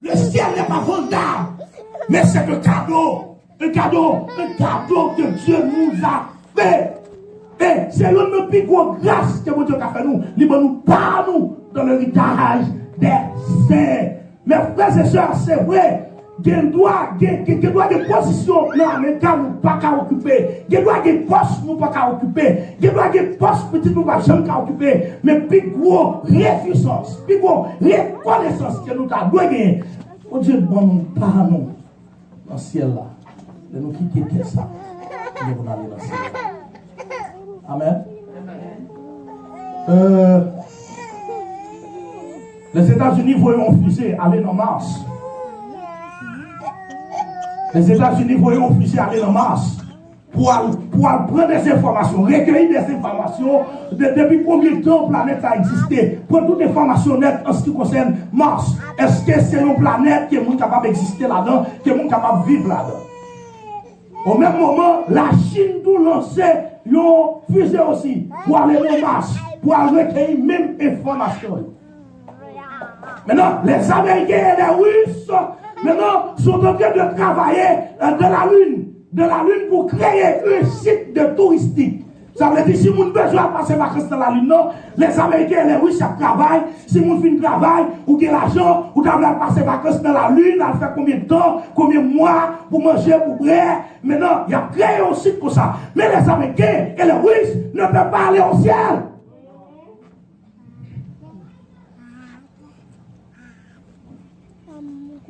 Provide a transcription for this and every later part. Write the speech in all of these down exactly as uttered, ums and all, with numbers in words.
Le ciel n'est pas vendable, mais c'est un cadeau, un cadeau, un cadeau que Dieu nous a fait. E se youn nan pi gwo gras ke Bondye ka fè nou, li ban nou pa nou dans l'héritage des saints. Mes frères et sœurs, se vre, gen dwa, gen, gen, gen dwa gen pozisyon nan Amerika nou pa ka okipe. Gen dwa gen pòs nou pa ka okipe. Gen dwa gen pòs pitit nou pa janm ka okipe. Men pi gwo rejwisans, pi gwo rekonesans ke nou ta dwe genyen, Bondye ban nou pa nou nan syèl la. Lè nou kite tè sa, nou pou n ale nan syèl la. Amèn. Euh, Lèzetazini voye yon fize ale nan Mas. Lèzetazini voye yon fize ale nan Mas pou al, pou al pran de enfòmasyon, rekeyi de enfòmasyon de, depi konbyen tan planèt sa egziste, pran tout enfòmasyon nèt an se ki konsène Mas. Èske se yon planèt ke moun kapab egziste ladan, ke moun kapab viv ladan? O menm moman, Lachin tou lanse yon fize osi pou ale nan Mas, pou al rekeyi menm enfòmasyon yo. Maintenant, les Américains et les Russes, maintenant, sont en train de travailler euh, dans la Lune, dans la Lune pour créer un site de touristique. Sa vle di, si moun bezwen al pase vakans nan Lalin nan, les Américains et les Russes ap travay. Si moun fin travay, ou gen lajan, ou ta vle al pase vakans nan Lalin, al fè konbyen tan, konbyen mwa, pou manje, pou bwè. Maintenant, y ap kreye yon sit konsa. Men les Américains et les Russes ne peuvent pas aller au ciel.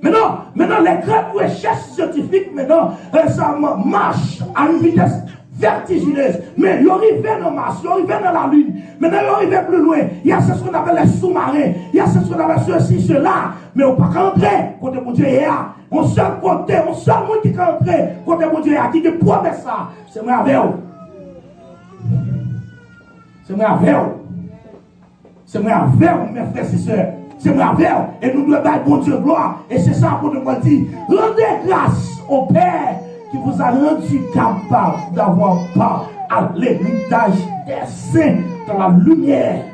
Maintenant, maintenant, les grandes recherches scientifiques, maintenant, euh, ça ma- marche à une vitesse vertigineuse. Men yo rive nan Mas, yo rive nan Lalin. Maintenant, yo rive plus loin. Il y a ce qu'on appelle les sous-marins. Il y a ce qu'on appelle ceci, cela. Men ou pa ka antre kote Bondye ye a. Yon sèl kote, yon sèl moun ki ka antre kote Bondye ye a, ki gen pwomès sa, se mwen avè w. Se mwen avè w. Se mwen avè w, mes frères et sœurs. Se mwen avè w. E nou dwe bay Bondye glwa. E se sa apot Pòl di, rendez grâce au Père qui vous a rendu capable d'avoir part à l'héritage des saints dans la lumière.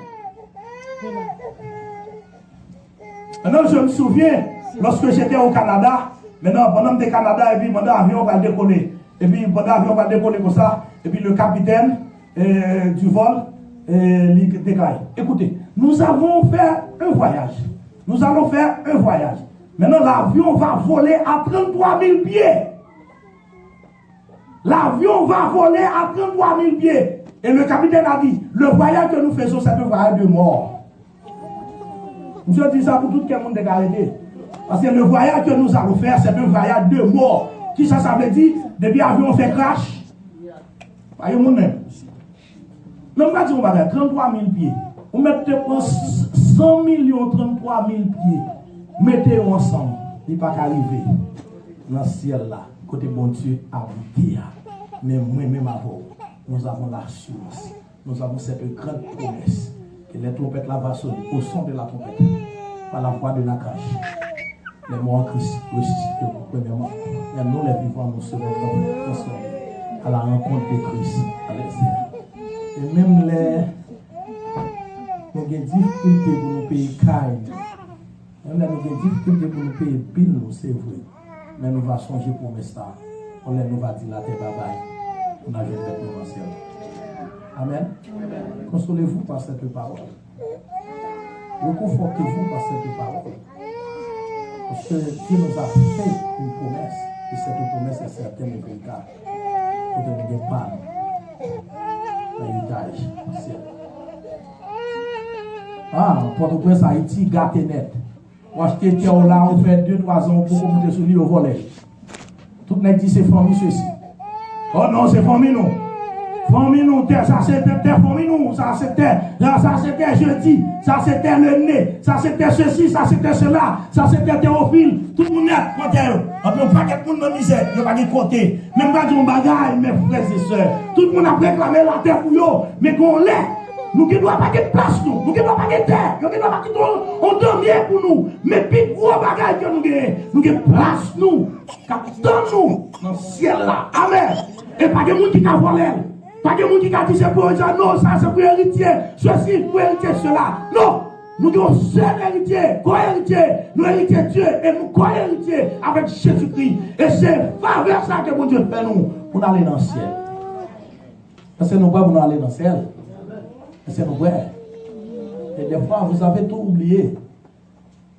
Maintenant, je me souviens, lorsque j'étais au Canada, maintenant, pandan m te Kanada, epi pandan avyon pral dekole, epi pandan avyon pral dekole konsa, epi le capitaine euh, du vol, euh, li deklare, écoutez, nous avons fait un voyage. Nous allons faire un voyage. Maintenant, l'avion va voler à trente-trois mille pieds. L'avion va voler à trente-trois mille pieds. Et le capitaine a dit, le voyage que nous faisons, c'est un voyage de mort. Misye di sa pou tout kè moun te ka rete. Paske le voyage que nous allons faire, c'est un voyage de mort. Kisa sa vle di? Depi avyon fè crash, pa gen moun menm. Men m ka di yon bagay, trannntwa mil pye. Ou mèt te pran s- san milyon trannntwa mil pye, mete yo ansanm, li pa ka rive nan syèl la, kote Bondye abite a. Men mwen menm avè w, nous avons l'assurance, nous avons cette grande promesse que les trompettes là va sonner au son de la trompette, par la voix de l'archange. Les morts en Christ ressusciteront premièrement, et nous, les vivants, nous serons transformés à la rencontre de Christ dans les airs. E menm lè nou gen difikilte pou nou peye kay nou, menm lè nou gen difikilte pou nou peye bil nou, se vre, men nou va sonje pwomès la, yon lè nou va di latè babay, pou n al jwenn bèt nou nan syèl. Amen. Consolez-vous par cette parole. Reconfortez-vous par cette parole. Parce que Dieu nous a fait une promesse, et cette promesse est certaine et véritable. Kote nou gen pa nou nan eritaj nan syèl. Ah, Pòtoprens, Ayiti, gate nèt. Ou achte tè w la, ou fè de, twa zan, ou poko moute sou li, yo vòlè. Tout nèg di se fanmi sesi. Oh non, se fanmi nou. Fanmi nou, tè, sa se tè, tè fanmi nou. Sa se tè, sa, sa se tè Jedi. Sa se tè Lene. Sa se tè sesi, sa se tè sela. Sa se tè Tewofil. Tout moun nèt pran tè yo. Anpi yon pakèt moun nan mizè, yo pa gen kote. Men m ka di yon bagay, mes frères et sœurs. Tout moun ap reklame latè pou yo. Men gon lè, nou gen dwa pa gen plas nou. Nou gen dwa pa gen tè. Yo gen dwa pa kite yon, yon danmye pou nou. Men pi gwo bagay ke nou genyen, nou gen plas nou k ap tann nou nan syèl la. Amèn. E pa gen moun ki ka vòlè l. Pa gen moun ki ka di se pou yo, di, "Non, sa se pou eritye sesi, pou eritye sela." Non. Nou gen yon sèl eritye, ko-eritye, nou eritye Dye, e nou ko-eritye avèk Jezikri. E se favè sa ke Bondye fè nou pou n ale nan syèl. Èske nou prè pou nou ale nan syèl? Èske nou prè? E dèfwa, vous avez tout oublié.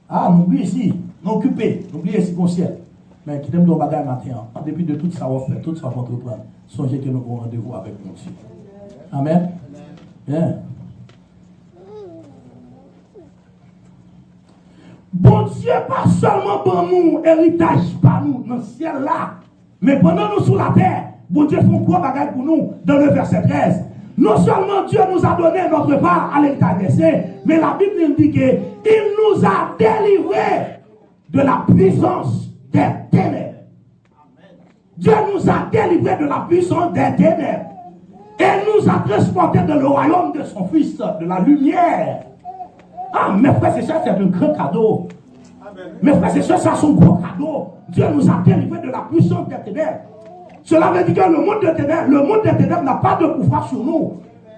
Ah, nou bliye si, nou okipe, nou bliye si gon syèl. Men kite m di w yon bagay maten an. An depi de tout sa w ap fè, tout sa w ap antreprann, sonje ke nou gen yon randevou avèk Bondye. Amèn. Byen. Bondye pa sèlman ban nou eritaj pa nou nan syèl la, men pandan nou sou latè, Bondye fè yon gwo bagay pou nou dans le verset treize. Non seulement Dieu nous a donné notre part à l'héritage des saints, mais la Bible nous dit que il nous a délivrés de la puissance des ténèbres. Dieu nous a délivrés de la puissance des ténèbres et nous a transportés dans le royaume de son Fils, de la lumière. Ah, mes frères et sœurs, c'est un grand cadeau. Mes frères et sœurs, ça c'est un gros cadeau. Dieu nous a délivrés de la puissance des ténèbres. Cela veut dire que le monde des ténèbres, le monde des ténèbres n'a pas de pouvoir sur nous.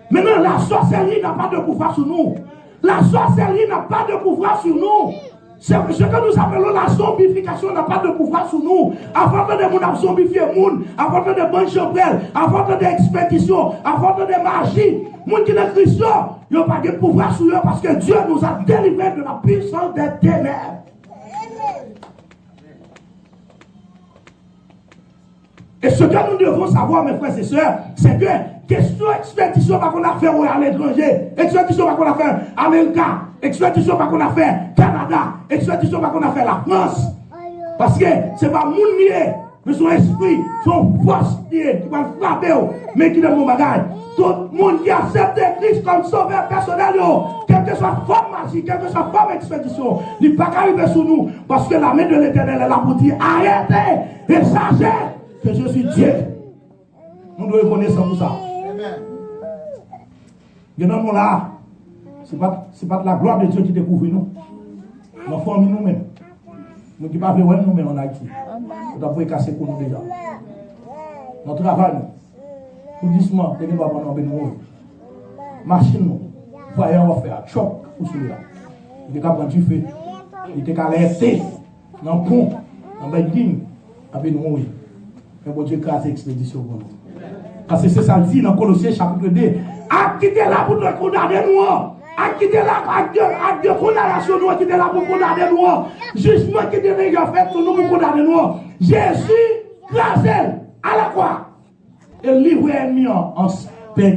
Maintenant, la sorcellerie n'a pas de pouvoir sur nous. La sorcellerie n'a pas de pouvoir sur nous. Ce, ce que nous appelons la zombification n'a pas de pouvoir sur nous. Avan tande moun ap zonbifye moun, avan tande bann chanpwèl, avan tande ekspedisyon, avan tande maji, moun ki nan Kris yo, yo pa gen pouvwa sou yo paske Dieu nous a délivrés de la puissance des ténèbres. Et ce que nous devons savoir, mes frères et sœurs, c'est que kesyon ekspedisyon pa konn afè w aletranje, ekspedisyon pa konn afè Amerika, ekspedisyon pa konn afè Kanada, ekspedisyon pa konn afè Lafrans. Paske se pa moun li ye, men se yon espri, se yon fòs li ye ki pral frape w. Men ki nan bon bagay, tout moun ki aksepte Kris kòm sovè pèsonèl yo, kèlkeswa fòm maji, kèlkeswa fòm ekspedisyon, li pa ka rive sou nou. Parce que la main de l'Éternel est là pour dire, arrêtez et sachez que je suis Dieu. Nou dwe rekonesan pou sa. Gen nan nou la, se pa, se pa la gloire de Dieu ki te kouvri nou. Nan fanmi nou menm. Moun ki pa vle wè nou menm an Ayiti. Yo t ap voye kase kou nou deja. Nan travay nou. Tout dousman, te gen dwa pran nou anbe nou woy. Machin nou. Vwayè w ap fè a, truck ou sou li a. Li te ka pran dife. Li te ka lète nan pon, nan bègin, anbe nou woy. Men Bondye kraze ekspedisyon pou nou. Paske se sa l di nan Kolosyen chapit de, ak ki te la pou te kondane nou an, ak ki te la, ak de, ak de kondanasyon nou an ki te la pou kondane nou an, jijman ki te deja fèt sou nou pou kondane nou an, Jezi kraze l alakwa e livre ènmi an an pèdi.